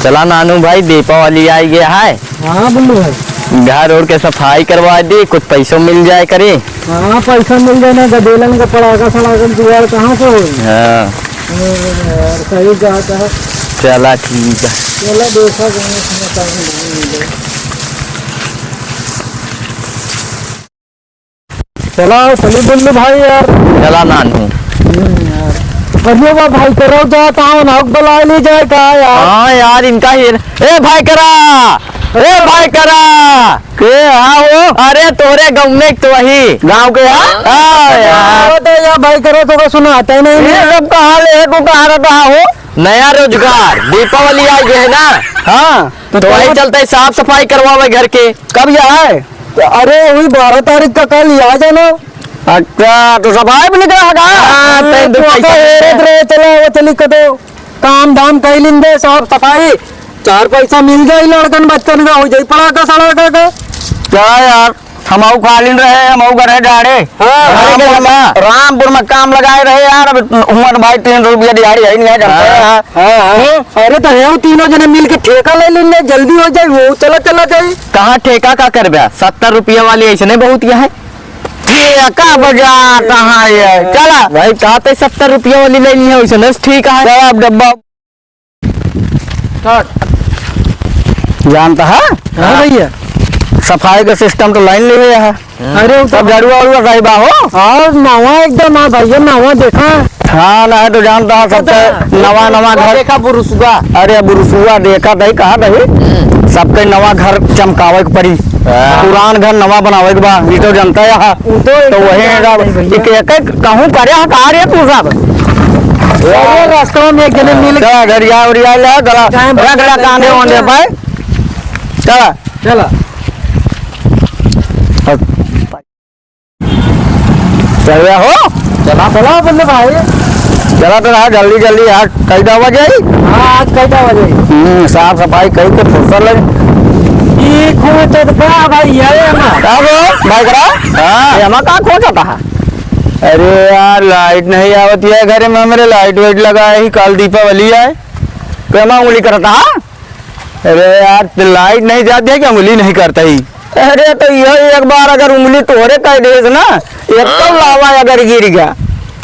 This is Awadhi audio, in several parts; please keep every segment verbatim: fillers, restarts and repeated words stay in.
चला नानू भाई, दीपावली आइ गया है। हाँ बुल्लू भाई। घर ओर के सफाई करवा दी, कुछ पैसो मिल जाए करी। हाँ, पैसा मिल जाए ना, गदेलन का पड़ाका सड़ाका जुगाड़ कहाँ से होई? हाँ। अरे यार, सही बात है। चला ठीक है। चला देखा कहीं से काम मिले। चला, चली बुल्लू भाई यार। चला नानू। हम्म, यार। बढ़िया बा भाई, करो जा, तावन हक बुलाए ले जाए का यार? हाँ यार, इनका ही। ए भाई करा, ए भाई करा। के हाँ हो? अरे तोरे गाँव में तो वही। गाँव के हाँ? हाँ यार। अरे तो यार भाई करा तो का सुनाता ही नहीं ये है। सब कहाँ ले है, तू कहाँ रहता हो? नया रोजगार, दीपावली आ गया है ना? हाँ। तो तो वही चलो। चलते साफ सफाई करवावे घर के। कब यह है? अरे, वही बारह तारीख का कल, आ जाना। अच्छा, तो सफाई पे निकला है का? हाँ, हाँ, तैं तो तो पैसा का हेरत रहे, चला, वो चली कतो। काम धाम कई लिन दे, साफ सफाई। चार पैसा मिल जाई लड़कन बच्चन का, हो जाई पड़ाका सड़ाका का। क्या यार, हमऊ खालिन रहे, हमऊ घरे डाड़े। हाँ, रामपुर में, रामपुर में काम लगाए रहे यार, अब हुआ तो भाई तीन सौ रुपया दिहाड़ी है नहीं है, जानते हैं। हाँ। हाँ, हाँ। हम्म। अरे तो है, वो तीनों जने मिल के ठेका ले लेंगे, जल्दी हो जाए, वो चला, चला जाए। कहाँ ठेका का करबे? सत्तर रुपया वाली ऐसे नहीं बहुत यह है। ठेका बजा कहाँ है? चला। भाई, कहाँ पे सत्तर रुपया वाली लेनी है, वैसे नहीं ठीक है। चला, अब डब्बा। जानता है? हाँ भैया। सफाई का सिस्टम तो लाइन ले हुए है। अरे, वो तो सब झाड़ुआ वाड़ुआ सही बा हो? और नवा एकदम, हाँ भैया, नवा देखा। हाँ, ना है तो जानता है, सबके नवा, नवा घर। देखा बुरुसुआ। अरे, बुरुसुआ देखा तही, कहा तही। हम्म। सबके नवा घर चमकावे के पड़ी। हाँ। पुरान घर नवा बनावे के बा, ई तो जनता है। उ तो तो एकदम वही जानत है, भैया। एक, एक, एक कहूँ करे है का रे तू सब? अरे, रास्ता में एक जने मिल चला, घरिया उरिया ले, चला, चाहे रगड़ा बर्तन कांधे ले ओंधे ले। पे। चला। चला। चल रहा हो? चला, चला, बोल भाई। चला तो रहा, जल्दी, जल्दी, आज कई दवा जाई? हाँ, आज कई दवा जाई? हम्म, साफ सफाई कई के फुर्सत लगे। ई खूब तो बा भाई, ये ना। का हो, भाई करा? हाँ। ये हमारा का खोज होता है? अरे यार, लाइट नहीं आवत है घरे में, हमरे लाइट वाइट लगाए ही, काल दीपावली आए। तो हमारा उंगली करता है? अरे यार, तो लाइट नहीं जाती है कि उंगली नहीं करता ही? अरे तो यह एक बार अगर उंगली तोहरे कह देस ना, एक तो लावा अगर गिर गया,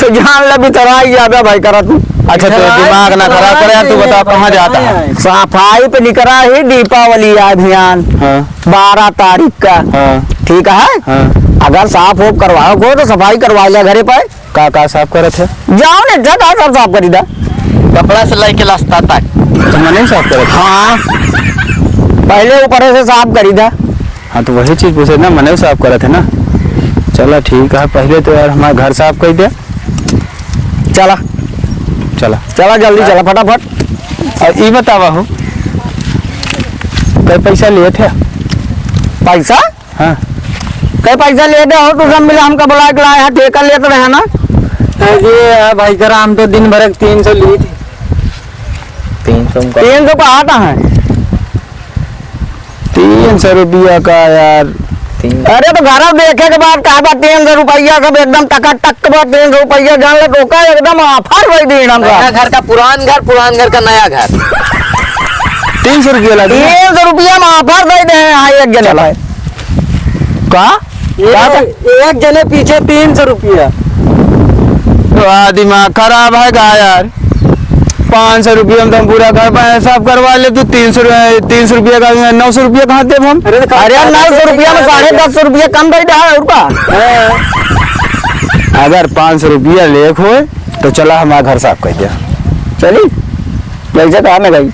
तो जान ले बिथराई जाबे भाई करा तू। अच्छा, तो बिथराई, दिमाग ना खराब करे यार, तू बिथराई बता कहाँ जाता है? सफाई पे निकरा ही दीपावली अभियान हाँ। बारह तारीख का। हाँ। ठीक है? हाँ। अगर साफ होफ करवाओ को तो सफाई करवा लिया घरे पे। का, का साफ करत है? जाओ ने, जा, का सब साफ करी दा? कपड़ा से लेके लस्ता तक। तो मने साफ करत है? हाँ। पहले ऊपर से साफ करी दा। हाँ, तो वही चीज पूछे ना, मने साफ करत है ना। चला ठीक है, पहले तो यार हमारा घर साफ कर दे। चला। चला। चला, जल्दी चला, फटाफट। और ई बतावा हो, कई पैसा लिए थे? पैसा? हाँ। कई पैसा लेते हो तू सब मिला, हमका बुला के लाए हैं, ठेका लेते रहे ना। अरे यार भाई करा, हम तो दिन भर एक तीन सौ ली थी। तीन सौ का? तीन सौ का आता है। तीन सौ रुपया का यार। तीन अरे तो घर देखे के बाद कहा बा तीन सौ रुपया, सब एकदम टकाटक बा तीन सौ रुपया, जान ले तो का एकदम offer भाई दी हम नया सब। घर का पुरान घर, पुरान घर का नया घर। तीन सौ रुपया लगी ना? तीन सौ रुपया में offer दे दे हैं, हाँ, एक जने चला। पे। का? एक, का, का? एक जने पीछे तीन सौ रुपया। तो आ, दिमाग खराब है का यार? पाँच सौ रुपया में तो हम पूरा घर पर साफ करवा ले, तू तीन सौ रु-, तीन सौ रुपया का, नौ सौ रुपया कहाँ देब हम? अरे, अरे यार, नौ सौ रुपया में साढ़े दस सौ रुपया कम दे दे, और का? हाँ। अगर पाँच सौ रुपया लेख होए, तो चला हमारा घर साफ कर दे। चली? वैसे कहा मैं गई।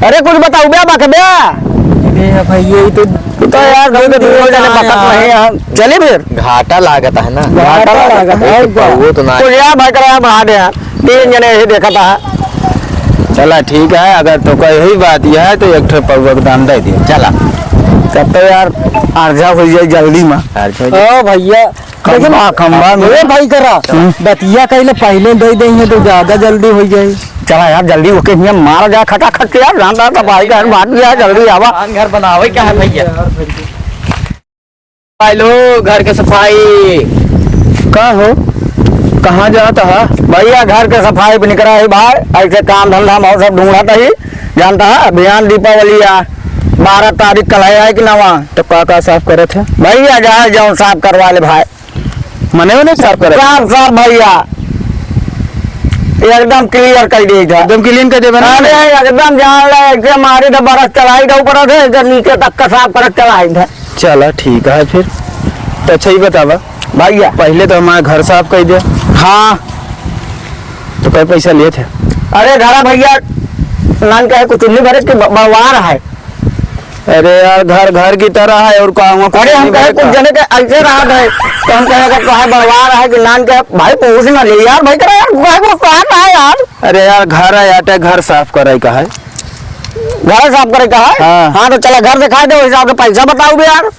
अरे कुछ बताओ बे, बक बे। अरे भाई, ये तो तू तो यार, दो, दो, दो जने बकत नहीं यार। चली फिर। घाटा लागत है ना। घाटा लागत है, और क्या? वो तो ना। तो यार भाई, करा बढ़ा दे यार। तीन जने यही देखा था। चला ठीक है, अगर तो कोई यही बात यह है तो एक ठो पौवा के दाम दे दियो। चला। तब तो यार अर्जा हो जाए जल्दी में। अर्जा हो जाए। ओ भैया, खंबा, लेकिन खंबा में। ए भाई करा, हम्म। बतिया कइले पहिले दे देइहे तो ज्यादा जल्दी हो जाए। चला यार, जल्दी ओके हियां मार जा खटाखट के यार, राम राम का भाई का बात भी है, जल्दी आवा। मकान घर बनावे क्या है भैया? भाई लोग, घर के सफाई। का हो? कहाँ जात ह? भइया, घर के सफाई पे निकरा ही भाई, ऐसे काम धंधा में और सब ढूंढत ही। जानत ह, अभियान दीपावली आ, बारह तारीख कल है, है कि नवा? तो का का साफ करत ह? भइया, जहाँ जौन साफ करवा ले भाई। मने ओने साफ करत? साफ, साफ भइया, एकदम clear कर दी था। एकदम clean कर देबे ना? अरे, एकदम जान ले, ऐसे मारी था, brush चलाई था ऊपर से, ऐसे नीचे तक का साफ करत चलाई था। चला, ठीक है फिर। तो अच्छा, ई बतावा भइया। पहिले तो हमार घर साफ कर दे। हाँ। तो कै पैसा लेत ह? अरे घरा भइया, नान कहे कुछ नहीं भरे कि ब-, बवार है। अरे यार, घर घर की तरह है और का हुआ कुछ अरे हम नहीं कहे भरे कुछ का? जने के ऐसे रहत है, तो हम कहे अगर तोहे बवार है कि नान कहे भाई पूछ ना ले यार, भाई करा यार, काहे को कहा ना है यार। अरे यार, घर है, आटे घर साफ करे का है। घर साफ करे का है? हाँ। हाँ, तो चला घर दिखाई दे, वही हिसाब से पैसा बताओ बे यार।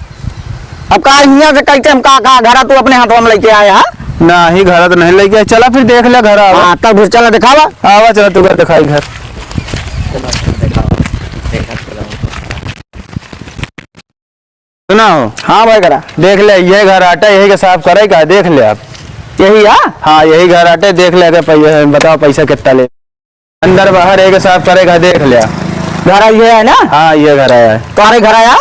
अब का हियाँ से कैसे हम का, का घरा तू अपने हाथों में लेके आया है? नाही, घरा तो नहीं लेके आया। चला फिर देख ले घर आवा। हाँ, तब फिर चला दिखावा। आवा, चला तू घर दिखाई घर। सुना हो? हाँ भाई करा। देख ले, ये घर आटा, यही के साफ करे का, देख ले आप। यही है? हाँ, यही घर आटे, देख ले, अगर पै-, बताओ पैसा कितना ले। अंदर बाहर एक साफ करे का देख लिया। घर आई है ना? हाँ, ये घर आया है। तुम्हारे घर आया?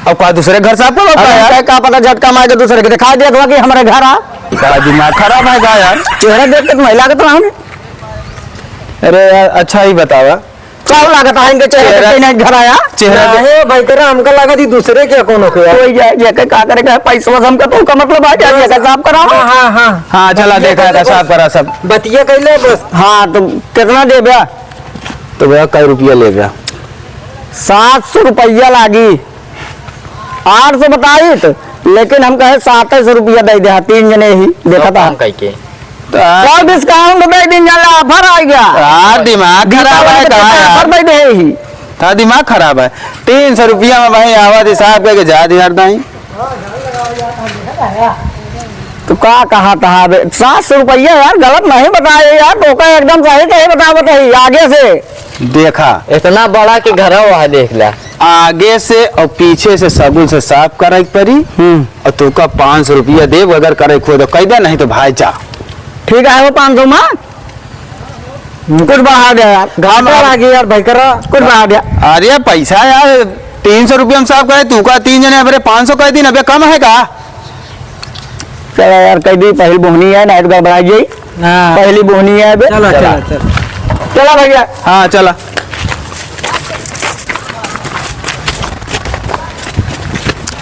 अब का दूसरे घर साफ करवा अब का यार? हमका का पता झटका मार के दूसरे के दिखा दिया था कि हमारे घर आ। बड़ा दिमाग खराब है का यार? चेहरा देख के तुम्हें लागत रहा हमें। अरे यार, अच्छा ही बतावा। क्या लागत है इनके चेहरे चेहरा पे नहीं घर आया? चेहरा दे- नहीं भाई तेरा, हमका लागत ही दूसरे के कोनो के यार। कोई ये, ये के का करे का है? पैसवा से हमका तो का मतलब है, जा, ये का साफ कराओ। हाँ, हाँ, हाँ। हाँ, चला, बतिया देखा कर ले था, साफ बस। करा सब। बतिया कर ले बस। हाँ, तो कितना देबे? तो भैया, कई रुपया लेबे? सात सौ रुपया लागी। आठ सौ बताई तो, लेकिन हम कहे सात सौ रुपया दे दे, तीन जने ही देखा था। कम कई के। तो सब discount दे दिन जाला, offer आ गया। हाँ, दिमाग खराब है दीपावली का पे यार? Offer दे दे ही। हाँ, दिमाग खराब है। तीन सौ रुपया में भाई आवा दे साहब के जा दिया दाई। तो का कहा था बे? सात सौ रुपया यार, गलत नहीं बताए यार, तो का एकदम सही सही बतावत है आगे से। देखा। इतना बड़ा के घर है, वह देख ला। आगे से और पीछे से सगुन से साफ करे के पड़ी। हम्म। और तू का पाँच सौ रुपया देब, अगर करे के हो तो कह दे, नहीं तो भाई जा। ठीक है, वो पाँच सौ में कुछ बढ़ा दे यार, घाटा हम लागी यार भाई करा। कुछ बढ़ा दे। अरे पैसा यार, तीन सौ रुपया में साफ करे, तू का तीन जने, अबे पाँच सौ कह दी ना, अबे कम है का? चला यार, कह दी, पहली बोहनी है, नहीं तो गड़बड़ा जाई। हाँ। पहली बोहनी है अबे। चलो, चला। चलो, चलो। चला भैया। हाँ, चला।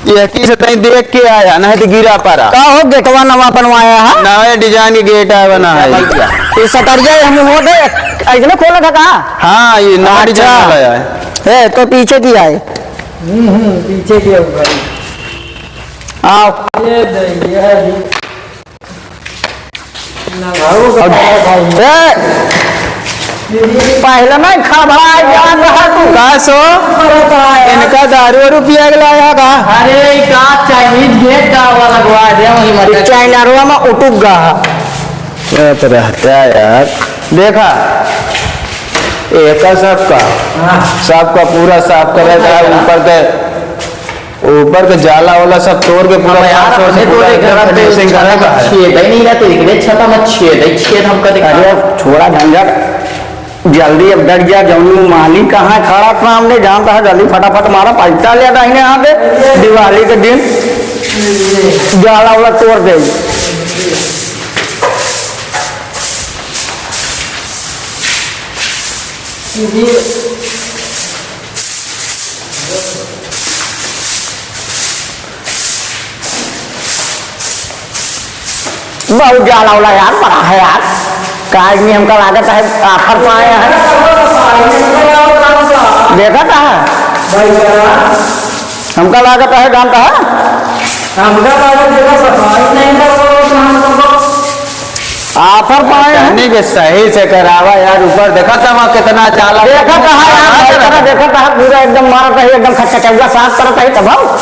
ये की से तई देख के आया, नहीं तो गिरा पारा। का हो, गेटवा नवा बनवाया है? नवे design के गेट आया बना है। ये सटरिया हम हो दे, ऐसने खोला था का? हाँ, ये नवा अच्छा। Design वाला है। ए, तो पीछे की आए? हम्म, हम्म, पीछे की है भाई। आओ। ये दे, ये है जी। ए, पहले ना खबरा जान रहा तू। का सो? इनका दारू वारू पिया के लाया का? अरे, का चाइनीज गेट का वाला लगवा दे, वही मजा। चाइनारवा में उटुक गा। ये तो रहता है यार। देखा, एका सबका, हाँ। सबका पूरा साफ करे का, ऊपर के ऊपर के जाला वाला सब तोड़ के पूरा अब यार, फांस वांस अपने पूरा तोड़े एकदम घर पे finishing छत करे में का है। छेद ही नहीं रहते, इतने छत में छेद ही छेद हमका दिखा। अरे, छोड़ा झंझट, जल्दी अब डट जा, जौनी मालिक कहाँ खड़ा था, हमने जानता है, जल्दी फटाफट मारा, पैसा ले दाहिने हाथ दे, दिवाली के दिन जाला वाला तोड़ दे। बहुत जाला वाला यार, बड़ा है यार। का आदमी हमका लागत है, आफर पाए हैं। देखा था? हमका लागत है, जानता है? हमका लागत है, सफाई नहीं करो, आफर पाए हैं। कहने के सही से करावा यार, ऊपर देखा था वहाँ कितना चाला। देखा था यार, भाई, तरह देखा था, पूरा एकदम मारत है, एकदम खचखचौआ साफ करत है, तब हम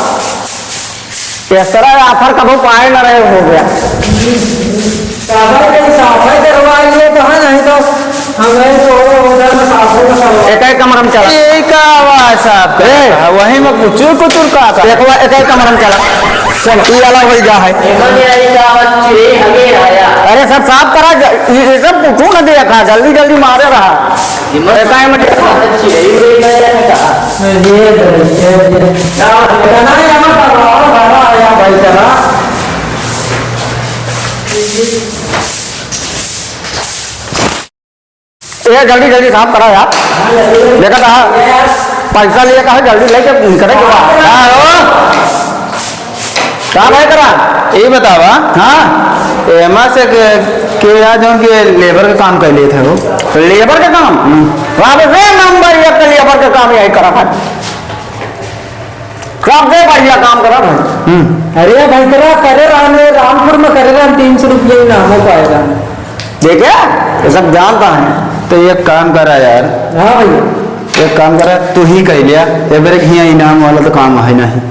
इस तरह आफर कबो पाए न रहे हो गया। सागर के साफ है करवा लिए तो है, नहीं तो हमें तो उधर में साफ है, साफ है। एक एक कमरा में चला। एक आवाज साफ कर ए। रहा है, वहीं में कुचुर कुचुर का था। देखो, एक एक कमरा में चला। ई वाला होइ गा है। एमन यारी का आवाज चिड़ै हगे आया। अरे सब साफ करा, ज-, ये, ये सब कुछ न देखा, जल्दी जल्दी मारे रहा। एमन ए, time में चिड़ै हगे आया का। ये, ये, ये, ये। ना, ना, यहाँ पर, यहाँ पर, यहाँ भाई साहब। ए, जल्दी, जल्दी साफ करा यार। देखा था, पैसा लिए कहा, जल्दी लेके निकले के बा। हाँ, हो। का भाई करा? ई बतावा। हाँ। एमा से के, के यार जौन के labour के काम कर लेत है हो। Labour के काम? हम्म। बाप रे, number एक के labour के काम यही करा था। सबसे बढ़िया काम करा भाई। हम्म। अरे भाई, करा, करे रहन, रामपुर में करे रहन, तीन सौ रुपये इनामो पाए रहन। देखे, ये सब जानता है। तो एक काम करा यार। हाँ भैया। एक काम करा, तू ही कह लिया, ये बेरे हियाँ इनाम वाला तो काम है नहीं।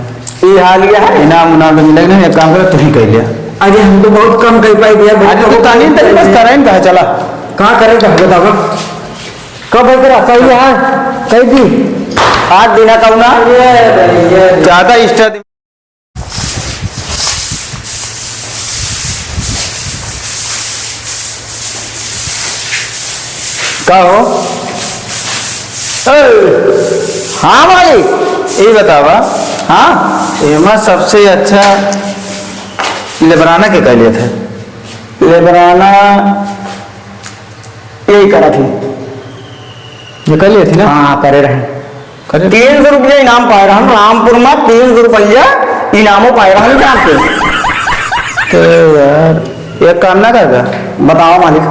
ये हाल ये है। इनाम उनाम तो मिलेगा नहीं, एक काम करा, तू ही कह लिया। अरे हम तो बहुत कम कह पाए भैया, बहुत अरे तो कम तानी कह तनी बस पाए। करें कहा, चला। कहाँ करें कहा, बताओ। कब है तेरा? सही है? कह दी। आज दिन है कौन? ये, ये। ज्यादा Insta का हो? ए, हाँ भाई, ये बतावा। हाँ? एमा सबसे अच्छा लेबराना के कह लेत है। लेबराना यही करा थी। ये कह लेत ही ना? हाँ, करे रहे। करे। तीन सौ रुपया इनाम पाए रहन, रामपुर में तीन सौ रुपया इनामो पाए रहन, जान के। तो यार, एक काम ना करबे? बताओ मालिक।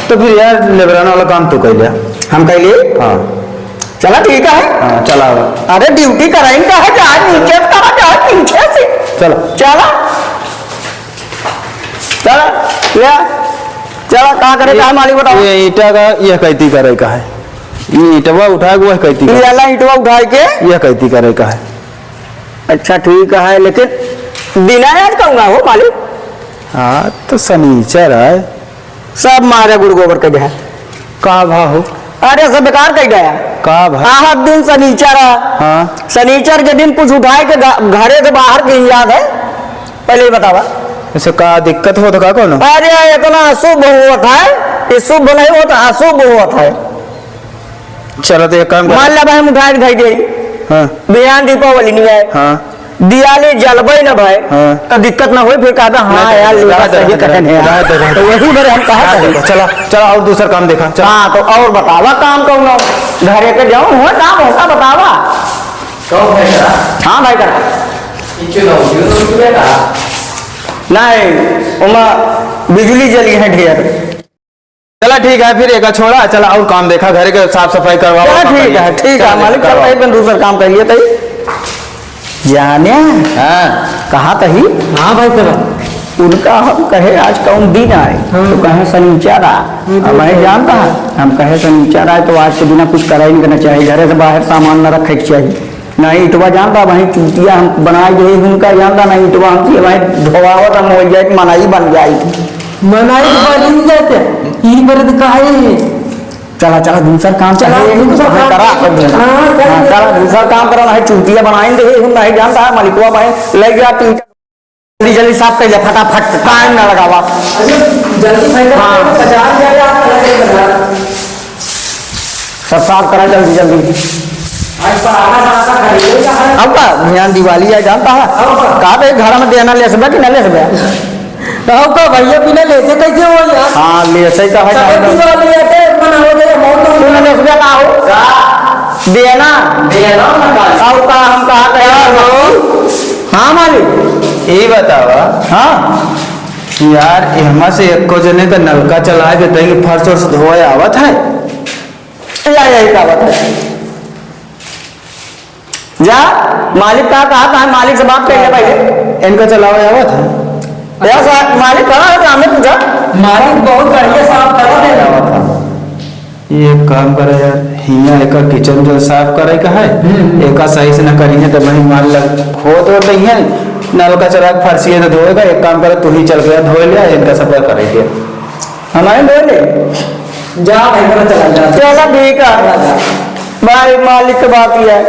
तो फिर यार, लेबराना वाला काम तू कह लिया। हम कह लिए? हाँ। चला, ठीक है। हाँ, चला अब। अरे, duty कराइन का है, जा नीचे से करा, जा पीछे से। चला। चला। चला, ले आ। चला, का करे का है, मालिक, बताओ। ये ईंटा का, ये कैती करे का है। ये ईंटवा उठा के वह कैती ये करे। वाला ईंटवा उठा के? ये कैती करे का है। अच्छा, ठीक है, लेकिन दिना आज कहूँगा हो, मालिक। हाँ, तो सनीचर है। सब मारे गुड़ गोबर के दे। का भा हो? अरे, सब बेकार कह गया। का भा? आहत दिन सनीचर है। हाँ। सनीचर के दिन कुछ उठाए के घ-, घरे से बाहर के याद है? पहले ही बतावा। ऐसे का दिक्कत होत का कौनो? अरे, इतना अशुभ होत है, ये शुभ नहीं होत, अशुभ होत है। चलो, तो एक काम कर। मान ला भाई, हम उठा के धई दे। हाँ। बिहान दीपावली नहीं आए। हाँ। दियाले जलबे न भाई, हाँ। तो दिक्कत ना होई, फिर कहता, हाँ नहीं, यार, नहीं, लेबर रह दे, सही रह दे, कहने हैं। रह दे, रह दे। तो वही बारे हम कहा रह दे, था। चला, चला, और दूसर काम देखा, चला। हाँ, तो और बतावा काम कौनो? घरे के जाओ, हुआ काम होता बतावा। कहो भाई करा। हाँ भाई करा। इच्छे ना हो, जीवन में तुम्हें कहा। नहीं, ओमा बिजली जली है ढेर। चला ठीक है, फिर एका छोड़ा, चला और काम देखा, घरे के साफ सफाई करवावा, चला ठीक है, ठीक है, चला, मालिक, चला। चला, एक दिन दूसर काम कर लिए तई। जाने? हाँ। कहा तही? हाँ भाई, चला। उनका हम कहे आज कौन दिन आए? हाँ। तो कहे सनीचर आ। हाँ, अब मैं ठीक है। जानता है, हम कहे सनीचर आए तो आज के दिना कुछ करा ही नहीं करना चाहिए, घरे से बाहर सामान न रखे के चाहिए। ना ईंटवा जानता, वहीं चूतिया हम बनाए दे, उनका जानता, ना ईंटवा हमसे वहीं धोवावत हम हो जाए, मनाई बन जाए। मनाई तो बन ही जाते, ई बरद काहे है? चला, चला, दूसर काम चला, करे, दूसर हाँ, काम करा, करे। कर दे। हाँ, कर हाँ, दे। चला, दूसर काम करा, ना चूतिया बनाए दे, हम नहीं जानता, मालिकवा भाई, ले गया तीन जल्दी, जल्दी साफ कर ले, फटाफट, time ना लगावा। अरे, जल्दी भाई, हाँ। बाजार जाके आप अलग से बना। सब साफ करा जल्दी, जल्दी। आज पराठा, पराठा खरीदे का है। अब का? ध्यान दिवाली है, जानता है? अब का? का बे, घर में देना ले सकबे कि ना ले सकबे? तो अब का भैया, बिना लेसे कैसे हो यार? हाँ, लेसे तो है, सब जानता। दिवाली है, तो बनाओ दे, बहुत तू ना ले सकबे, का हो? का? देना। देना ना का? अब का हम कहा गया हो? हाँ मालिक। ई बतावा। हाँ। यार, एहमा से एको जने का नलका चलाए के तई फर्श वर्श धोए आवत है? या, या, या, आवत है। जा, मालिक का कहा था, मालिक से बात कर ले पहले। इनका चलावे आवत है? या सा-, मालिक कहाँ है, सामने पूछा। मालिक बहुत बढ़िया साफ करत है। आवत है। ये एक काम करे यार, हियाँ एकर kitchen जो साफ करे का है, हम्म। एका सही से न करिहे तो वही मान लग खोद वोद दइहे, नलका चला के फर्शिया तो धोएगा। एक काम करे, तू ही चल के धोए ले, इनका सब करे के। हमारे धोए ले? जा भाई, मेरा चला जा। चला, ठीक है। चला जा। भाई, मालिक के बात ही है।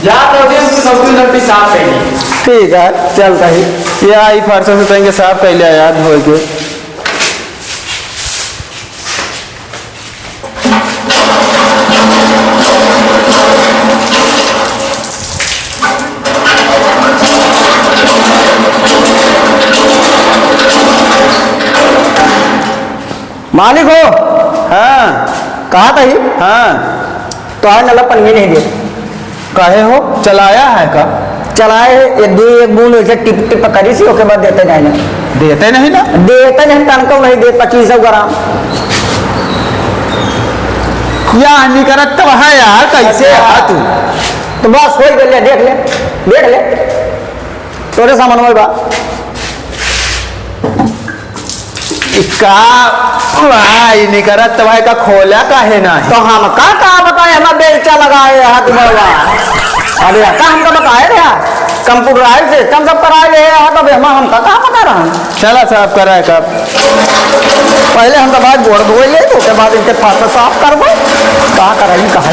जा तो दिन तू नौकरी नौकरी साफ कइली। ठीक है, चलता ही। ये आई फरसा से तनिक साफ कइले यार, धोए के। मालिक हो। हाँ। कहा था ही? हाँ। तो है नला पनिया नहीं दे। काहे हो? चलाया है का? चलाए, ये दो एक बूंद वैसे टिप टिप करी सी, ओके बाद देते नहीं ना। देते नहीं ना? देते नहीं, तनको नहीं दे, पच्चीस सौ ग्राम। या नहीं करत तो है यार, कैसे है तू? तो बस हो गया, देख ले, देख ले, तोरे सामान में बा। का भाई निकरत भाई का खोला काहे नाही? तो हमका का बताए, हमार बेलचा लगाए हाथ में बा। अबे का हमका बताए रे, computerized system सब कराए ले है, तब हम, हमका का पता रहा? चला साफ कराए का। पहले हम तो भाई गोड़ धोए ले, तो उसके बाद इनके फरसा साफ करबो। का कराई, कहा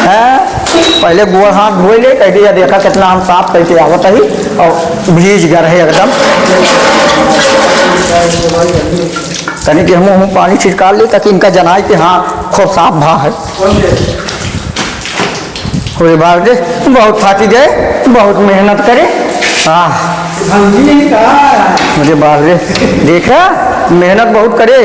है? पहले गोड़ हाथ धोए ले, कह दिया, देखा कितना हम साफ करके आवत ही, और भीज गए रहे एकदम। तनी के हम, हम पानी छिड़का ले, ताकि इनका जनाई के हाँ, खूब साफ भा है। अरे बाप रे, बहुत थाकी गए, बहुत मेहनत करे। आह। अरे बाप रे, देखा, मेहनत बहुत करे।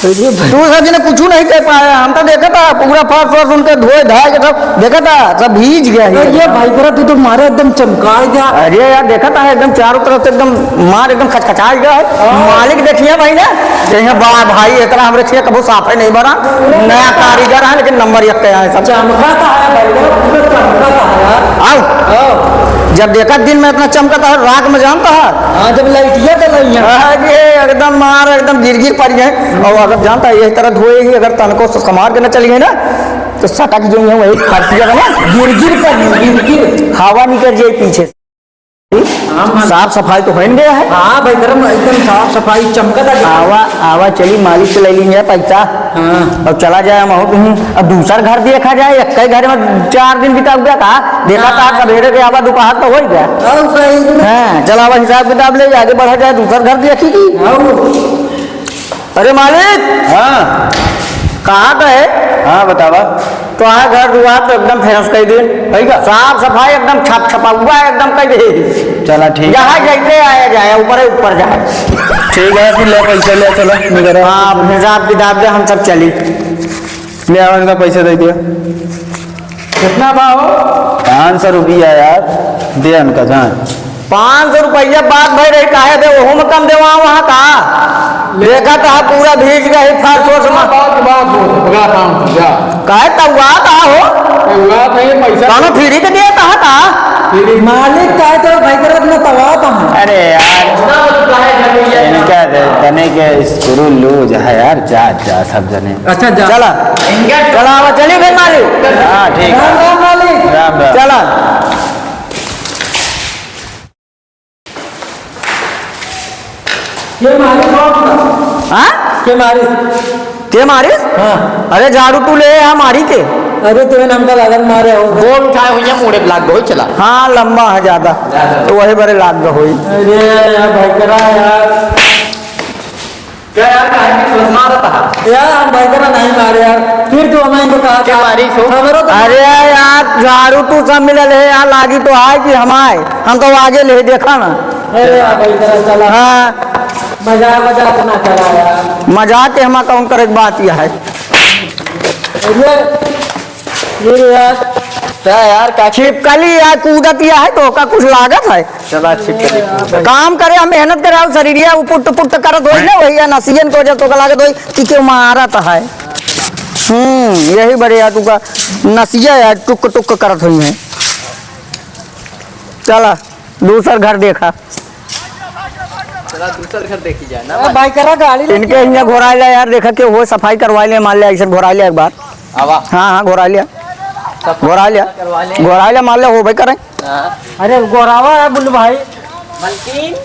तू सब जने कुछ नहीं कर पाया, हम तो देखा था पूरा फर्श वर्श उनके धोए धाए के सब देखा था, सब भीज गया है। अरे भाई करा, तू तो मारे एकदम चमका गया। अरे यार, देखा था एकदम चारों तरफ से एकदम मार एकदम खचखचा गया है। हाँ। मालिक देखिए भाई ना, कहीं बा भाई इतना हमरे छिया कबो साफे नहीं बना, नया कारीगर है लेकिन नंबर एक पे आए सब। चमका तो है भाई, पूरा चमका तो है यार। आओ। आओ। जब देखा दिन में इतना चमका तो है, रात में जानता है। हाँ, जब लाइटिया तो नहीं है। अरे एकदम मार, एकदम गिर गिर पड़ गए। और अगर जानता है यही तरह धोए ही अगर तनको से समार के न चली गई ना, तो सटक जाइए वही फरसिया बना। गिर गिर पड़ गए, गिर गिर। हवा निकल जाए पीछे से। हाँ, हाँ। साफ सफाई तो हो ही गया है। हाँ भाई, गरम एकदम साफ सफाई चमकत है। आवा, आवा, चली मालिक से ले लीजिए पैसा। हाँ। अब चला जाए हम, हम्म, अब दूसर घर देखा जाए, एक ही घर में चार दिन बिता गया का? देखा हाँ। था सवेरे के आवा, दोपहर तो हो ही गया। और सही में। हाँ, चला आवा, हिसाब किताब ले आगे बढ़ा जाए, दूसर घर देखी की। हाँ। अरे मालिक। हाँ। कहाँ का है? हाँ, बतावा। तो हाँ, घर दुआर तो एकदम fresh कर दे। है का? साफ सफाई एकदम छप छपा हुआ है, एकदम कर दे। चला ठीक। जहाँ जैसे आया जाए, ऊपर ही ऊपर जाए। ठीक है, फिर ले पैसे ले, चलो, निकल। हाँ, हिसाब किताब दे, हम सब चली। ले आओ, इनका पैसे दे दिया। कितना बा हो? पाँच सौ रुपया यार, दे इनका जान। पाँच सौ रुपया बात भई रही, काहे दे, ओहू में कम देवा वहाँ का? देखा था पूरा भीज गई फर्श वर्श में। बात, बात हो, पकड़ा काम तू, जा। काहे तउआ था हो? तउआ था ये पैसा। कौनो फ्री के दिया था का? फ्री। मालिक काहे तो भाई करत ना तवा था। अरे यार। इनका दे, तने के शुरू लूज है यार, जा, जा सब जने। अच्छा, जा। चला। चला, अब चली फिर मालिक। हाँ, ठीक है। राम, राम मालिक। राम, राम। चला। के मारिस हो अपना? हाँ? के मारिस? के मारिस? हाँ। अरे झाड़ू तू ले आ मारी के। अरे तू हमका लागल मारे हो। गोल उठाए हुई है, मुड़े लाग गई, चला। हाँ, लंबा है ज्यादा। ज्यादा। तो वही बरे लाग गई। अरे यार, भाई करा यार। क्या यार, काहे की सोच मारत है? यार, हम भाई करा नहीं मारे यार। फिर तू हमें इनको कहा क्या था? मारी सो? खबरों तो अरे यार, झाड़ू तू सब मिलल है यार, लागी तो आए कि हम आए? हम तो आगे ले देखा ना। अरे यार, भाई करा चला। हाँ। मजाक, मजाक ना करा यार। मजाक के हमार कौन करे के बात यह है? अरे, ये रे यार। क्या यार, का छिपकली यार कूदत यह है, तो का कुछ लागत है? चला, ठीक है, ठीक है। काम करे, हम मेहनत करे, और शरीरिया उपुट पुट करत होई ना, वही नसियन के वजह से ओका लागत होई कि केहू मारत है। हम्म, यही बड़े यार, तुका नसिया यार, टुक टुक करत होई है। चला, दूसर घर देखा। चला, दूसर घर देखी जाए ना। ए, भाई, करा गाड़ी लेके इनके हियाँ घोराइला यार, देखा के हो सफाई करवाइले, मान ले, ऐसे घोराइले एक बार। आवा। हाँ, हाँ, घोराइले। सफाई घोराइले। करवा ले। घोराइले, मान ले, हो भाई, करें। हाँ। अरे, गोरावा है, बुल्लू भाई। मलकिन,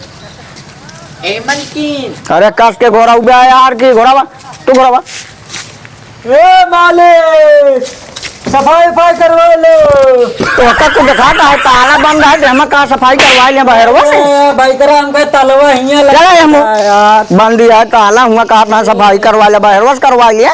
ए मलकिन। अरे, कस के घोराऊ बे यार, की घोरावा, तू घोरावा। ए मालिक, सफाई उफाई करवा लो। तोहका कुछ देखात है, ताला बंद है, ते हम कहाँ सफाई करवाइ ले बहरवा से? ए, भाई करा हमका तलवा हियाँ लगा चला हम। यार। बंद है ताला, हुआ कहाँ सफाई करवाइ ले बहरवा से, करवाइ ले।